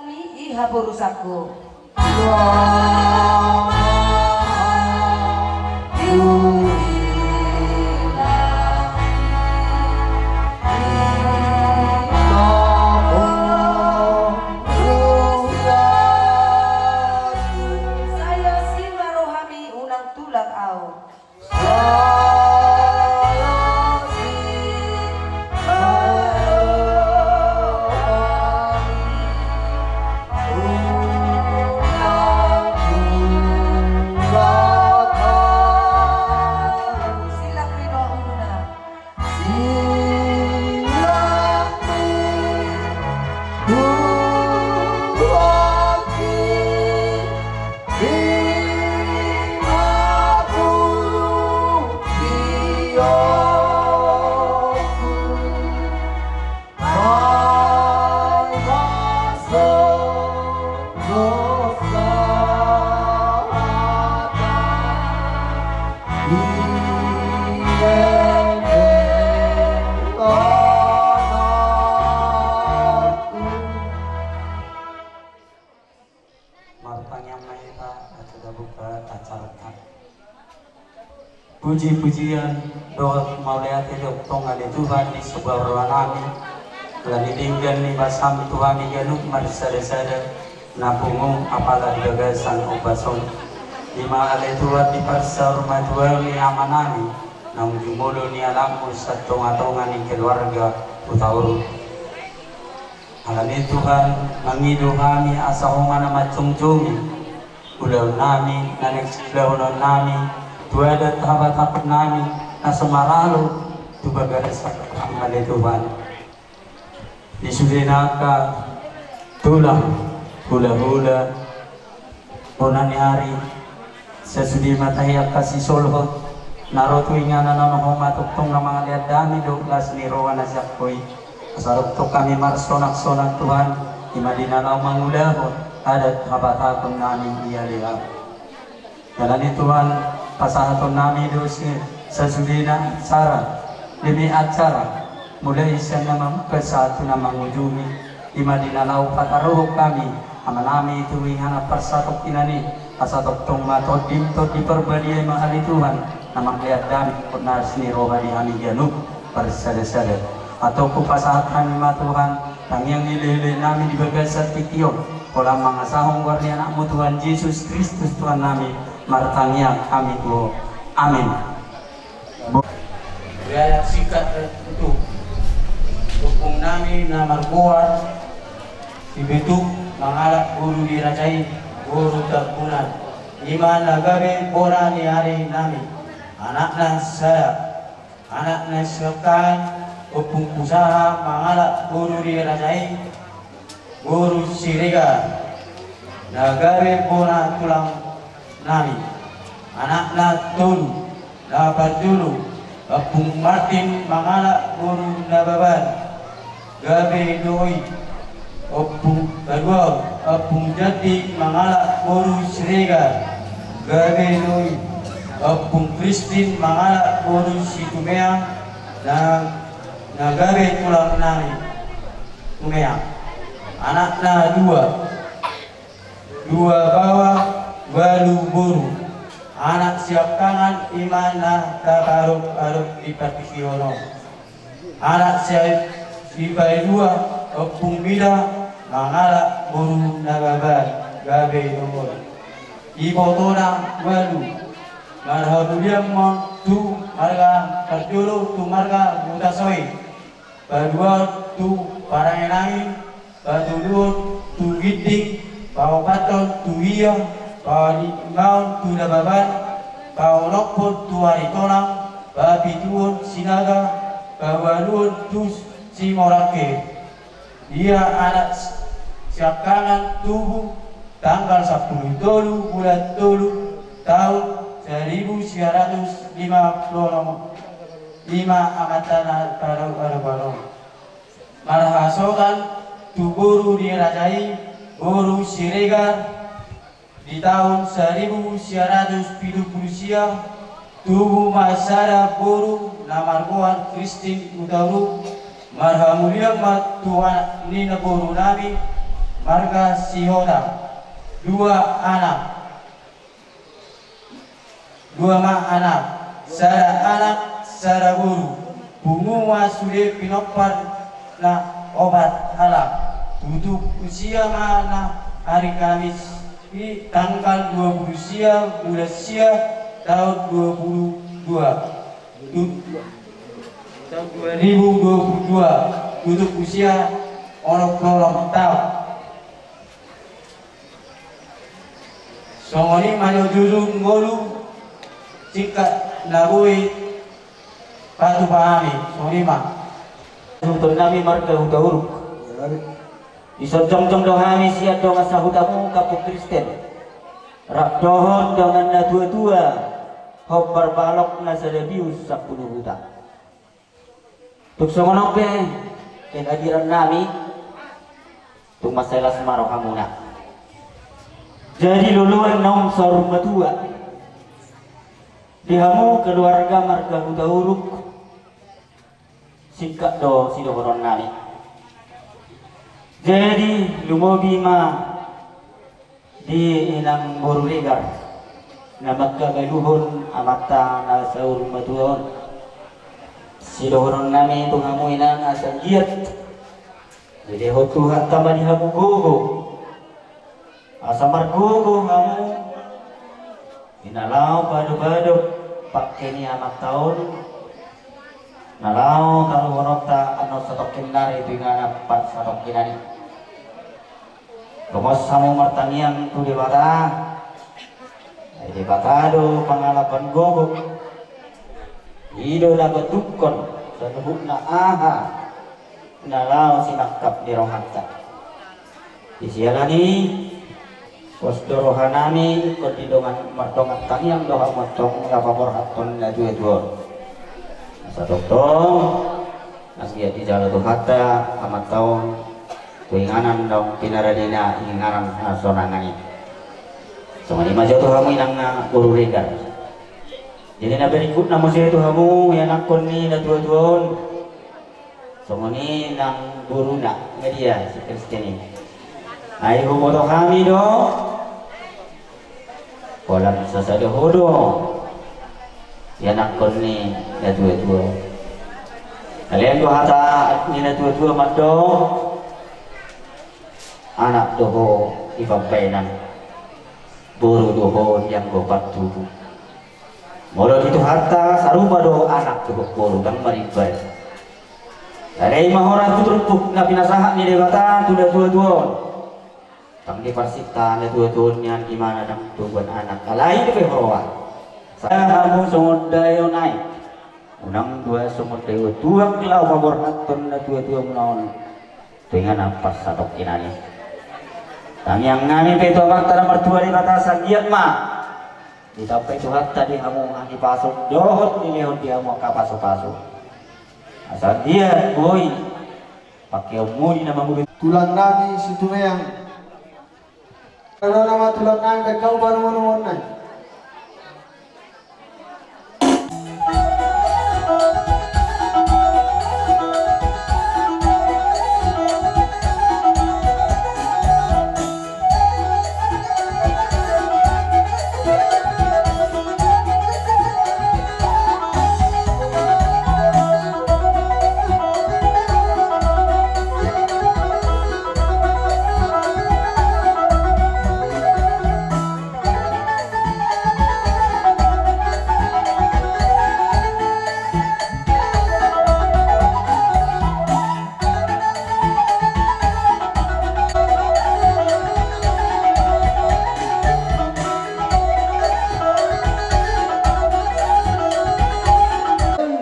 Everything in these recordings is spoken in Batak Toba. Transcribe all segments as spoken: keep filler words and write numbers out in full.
Ni i haporusanku. Sai asi ma rohami, unang tulak au. Martangiang ma hita, asa tabuka acaranta. Puji-pujian dohot mauliate tongtong ale Tuhan di saluhut rohanami, ala ni denggan ni basaM tu hami ganup marsada-sada na pungu apala di bagasan ombas on. I ma ale Tuhan di parsaurmatuaon ni amanami, naung jumolo ni alatMu sian tonga-tonga ni keluarga Hutauruk. Ala ni i Tuhan, mangido hami asa Ho ma na manjongjongi ulaonnami, na naeng siulahononnami, tu adat habatahonnami, na so maralo tu bagasan ale Tuhan. Di sudena angka tulang, hulahula, bona ni ari, sasude ma tahe angka sisolhot na ro tu inganan on, Ho ma tongtong na mangaleandami dohot las ni roha na sian Ho i. Asa tongtong hami marsonak-sonak Tuhan, i ma di na laho mangulahon adat habatahonnami i ale Ho. Ala ni i Tuhan, pasahatonnami do sasudena acara, demi acara, mulai sian na mamungka sahat tu na mangujungi, i ma di na laho pataruhon hami amanami tu inganan parsatongkinan i, asa tongtong ma Tondim Tondi Parbadia i ma ale Tuhan, na mangaleandami dohot las ni roha di hami ganup marsada-sada. Antong hupasahat hami ma Tuhan tangiang ni lehonami di bagasan tingki on, holan mangasahon goar ni AnakMu Tuhan Jesus Kristus Tuhannami, martangiang hami tu Ho. Amin. Riwayat singkat tutu. Ompungnami na margoar Sibutup mangalap boru di raja i, boru Tambunan, i ma na gabe bona ni arinami. Anakna sada. Anakna siangkangan, Ompung Pusaha mangalap boru di raja i, boru Siregar, na gabe bona tulangnami. Anakna tolu, na parjolo, Ompung Martin mangalap boru Nababan, gabe do i. Ompung paduahon, Ompung Jandi mangalap boru Siregar, gabe do i. Ompung Kristin mangalap boru Situmeang, na, na gabe tulangnami. Tumeang. Anakna dua, dua baoa, ualu boru. Anak siangkangan i ma na tapaadop-adop di partingkian on. Anak si, sipaidua, Ompung Mida mangalap boru Nababan, gabe do i. Ibotona ualu. Marhamulian ma on tu marga parjolo, tu marga Hutasoit. Paduahon tu Parangenangin, patoluhon tu Ginting, paopathon tu Ia, palimaon tu Nababan, paonomhon tu Aritonang, papituhon Sinaga, paualuhon tu Simorangkir. Ia anak siangkangan tubu tanggal sampulu tolu bulan tolu taon saribu sia ratus lima pulu onom, i ma amanta na paru-, parubaru. Marhasohotan tu boru ni raja i, boru Siregar, di taon saribu sia ratus pitu pulu sia, tubu ma sada boru na margoar Kristin Hutauruk. Marhamulian ma tu anak ni naborunami, Marga Sihotang, dua anak, dua ma anak, sada anak sada boru. Pungu ma sude pinomparna opat halak. Tutup usia ma na hari Kamis i tanggal dua puluh sia bulan sia taon dua puluh dua. Tu-, taon dua ribu dua puluh dua, tutup usia onom pulu onom taon. Songon i ma jujur ngolu singkat na boi patupa hami, songon i ma. Suhut nami marga Hutauruk. Dison jongjong do hami sian dongan sahutamu kampung Kristen, rap dohot dongan na tuatua, hombar balok na sada bius sampulu huta. Tung songon on pe kehadiran nami, tung mansai las ma rohamuna. Jadi loloan naung saur matua di hamu keluarga marga Hutauruk, singkat do sidohonon nami. Jadi lumobi ma di inang boru Regar na mangkabaluhon amanta na saur matua on. Sidohonon nami tu hamu inang, asa giat dilehon Tuhanta ma di hamu gogo, asa margogo hamu di na laho padopadop pangke ni amanta on, na laho taruhononta annon satongkin nari tu inganan parsatongkinan i. Gomos hamu martangiang tu Debata, ai Debata do pangalapan gogo. I do na patupahon saluhutna aha na laho sinangkap ni rohanta. Di siala ni i, pos do roha nami, ingkon di dongan mardongan tangiang do hamu antong laho paborhathon na tuatua on. Asa tongtong nang dia dijalo Tuhanta amanta on tu inganan naung pinarade na inganan hasonangan i. Songon i ma jo tu hamu inang na boru Regar. Jadi na berikutna muse tu hamu ianakkon ni na tuatua on. Songon i nang boruna, nga dia si Kristen i. Ai huboto hami do, holan sasada ho do ianakkon ni na tuatua. Alai anggo hata ni na tuatua mandok, anak do ho di pambahenan, boru do ho di anggo partubu. Molo di Tuhanta sarupa do anak dohot boru, ndang marimbar. Alai i ma hona turpuk na pinasahat ni Debata tu na tuatua on. Ndang diparsinta na tuatua on nian di mana ndang tubuan anak, alai dope huroha. Sai hamu songon daion nai, unang dua songon daion tuak laho paborhathon na tuatua muna on tu inganan parsatongkinan i. Tangiang nami pe tu Amanta na martua Debata, asa giat ma ditambai Tuhanta di hamu hahipason dohot dilehon di hamu angka pasupasu. Asa giat boi pangkeonmuna na mangulahon. Tulang nami Situmeang. Kalau nama tulang nami, baen hamu panumon-numon nai.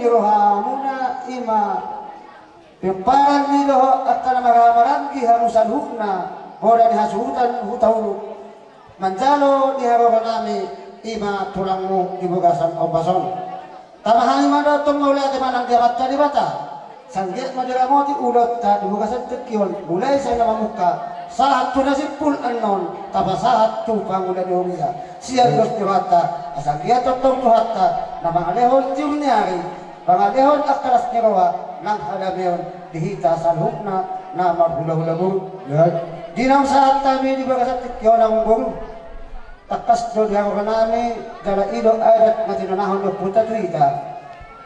Di rohamuna i ma pomparan ni dohot angka na marhahamaranggi hamu saluhutna, holan di hasuhuton Hutauruk. Manjalo di haroro nami i ma tulangmu di bagasan ombas on. Tama hami ma do tong mauliate manang di Amanta Debata. Sai anggiat ma diramoti ulaonta di bagasan tingki on, mulai sian na mamungka sahat tu na simpul annon, tapasahat tu pangula ni huria. Sian dos ni rohanta, asa anggiat tongtong Tuhanta na mangalehon tiur ni ari, mangalehon angka las ni roha nang hadameon di hita saluhutna na marhulahula boru. Ya. Di naung sahat hami di bagasan tingki on, amangboru, tangkas do diharoro nami, jala i do adat na tinonahon ni ompunta tu hita.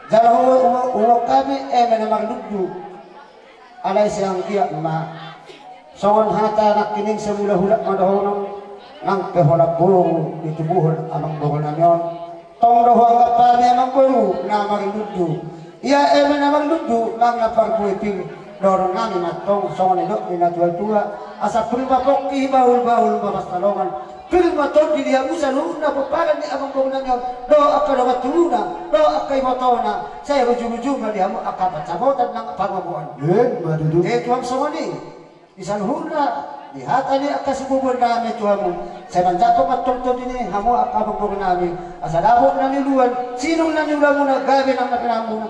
Jala hu-, hu-, huboan hami eme na marlundu. Alai sai anggiat ma songon hata nangkining, sai mulak-mulak ma dohonon, nang pe holan boru ditubuhon amangboru nami on. Tong do huanggap hami, amangboru, na marlundu. Ia eme na marlundu manang na parbue pir, dohonon nami ma tong songon nidok ni na tua-tua, asa pir ma pongki, bahul-bahul ma pansalongan, pir ma tondi di hamu saluhutna pomparan ni amangboru nami on, dohot angka dongan tubuhona, dohot angka ibotona, sai ujung-ujung ma di hamu angka pansamotan nang pangomoan. Emma tutu. Te tuang songon i. Di saluhutna, di hata ni angka siboboan nami tu hamu, sai manjangkon ma tong tondi ni hamu angka amangboru nami, asa dapot na niuluan, sinur na niulamuna, gabe nang na pinangunmuna.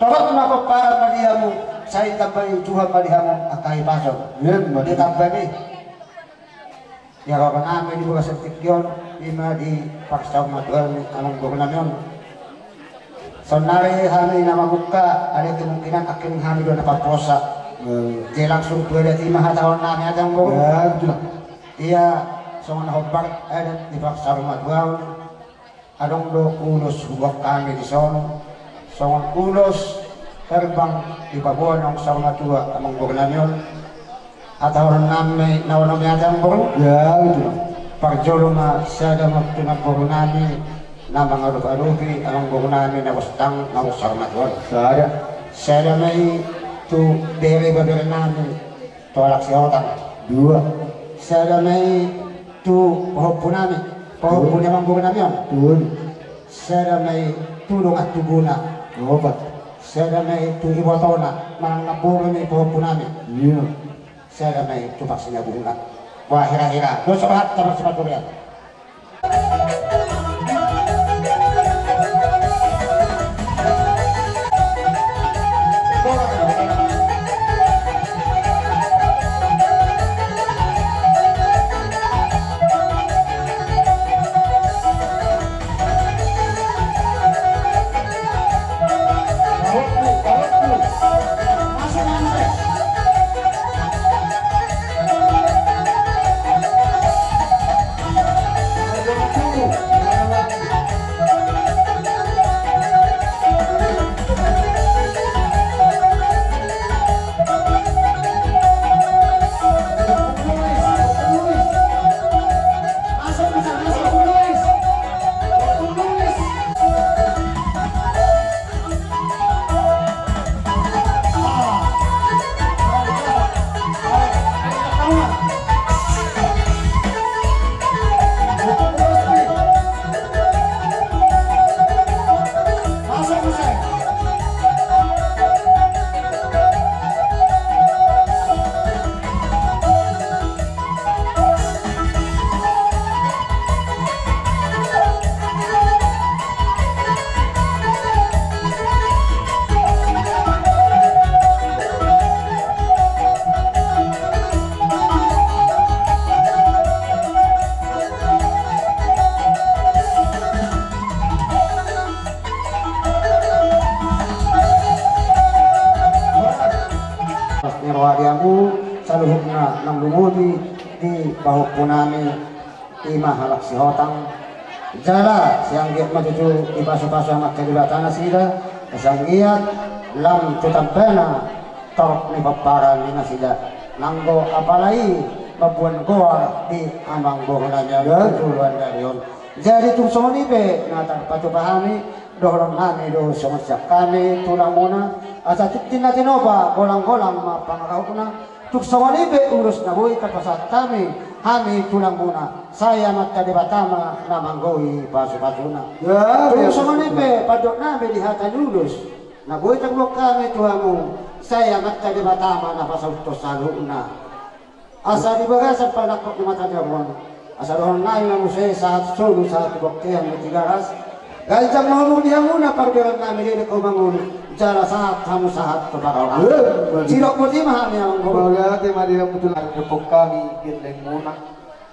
Torop ma pomparan ma di hamu, sai ditambai Tuhan ma di hamu angka hipason. Emma tutu. Ditambai ni. Diharoro nami di bagasan tingki on, i ma di parsaurmatuaon ni amangboru nami on. Saonnari hami na mamungka, alai kemungkinan nangkining hami do na parpuasa. Hmm. Jadi langsung tu adat i ma hatahonon nami, ate amangboru. Ya, betul. Ia songon na hombar adat di parsaurmatuaon, adong do ulos huboan hami dison, songon ulos herbang dipaboa naung saur matua amangboru nami on. Hatahonon nami na onom i, ate amangboru. Ya, betul. Parjolo ma sada ma tu namboru nami na mangadopi-adopi amangboru nami na gostang naung saur matua on. Sada. Sada ma i tu bere ibebere nami, tu halak Sihotang. Dua. Sada ma i tu pahompu nami, pahompu ni amangboru nami on. Tolu. Sada ma i tu dongan tubuna. Opat. Sada ma i tu ibotona manang namboru ni pahompu nami. Lima. Sada ma i tu parsinabungna. Wah, hira-hira. Dos rohanta marsipanjorian. Pas ni roha di hamu saluhutna naung lumodi di pahompu nami, i ma halak Sihotang. Jala sai anggiat ma tutu dipasupasu Amanta Debata nasida, sai anggiat lam tu tambana torop ni pomparan ni nasida. Nanggo apala i mamboan goar di amangboru nami on. Ya. Tu joloan ni ari on. Jadi tung songon i pe na tarpatupa hami, dohonon nami do songon sian hami tulangmuna, asa tintin na tinopa, golang-golang ma pangarahutna. Tung songon i pe ulos na boi tarpasahat hami, hami tulangmuna, sai Amanta Debata ma na manggohi pasupasuna. Ya. Tung songon i pe pandok nami di hata ni ulos na boi tarboan hami tu hamu, sai Amanta Debata ma na pasauthon saluhutna. Asa di bagasan panangkok ni mata ni ari on, asa dohonon nami ma muse sahat solu sahat tu bontean ni Tigaras. Ganjang ma umur di hamuna, parberaon nami, leleng hamu mangolu, jala sahat hamu sahat tu parhorasan. Eh, sidok boti ma hami, amangboru. Mauliate ma di hamu tulang, dapot hami gellengmuna.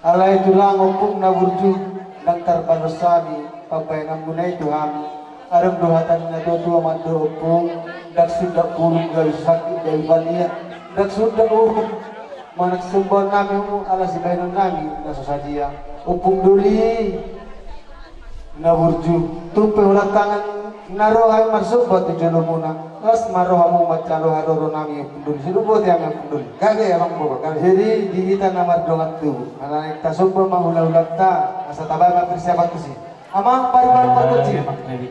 Alai tulang, ompung na burju, ndang tarbalos hami pambahenanmuna i tu hami. Adong do hata ni na tua-tua mandok, ompung, ndang sundat bulung gabe sangkit, gabe balian, ndang sundat uhum Manang sumbaon nami hamu ala sibahenon nami na so sadia. Ompung Doli na burju, tung pe holan tangan na ro hami marsomba tu jolomuna. Las ma rohamu manjalo haroro nami Ompung Doli. Sai boti hami Ompung Doli. Gabe amang boru, gabe. Jadi di hita na mardongan tubu, ala naeng tasomba ma hulahulanta asa tabahen ma persiapan tusi. Amang pariban pargonsi,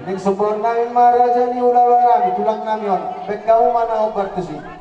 naeng sombaon nami ma raja ni hulahula nami, tulang nami on. Bahen hamu ma na hombar tusi.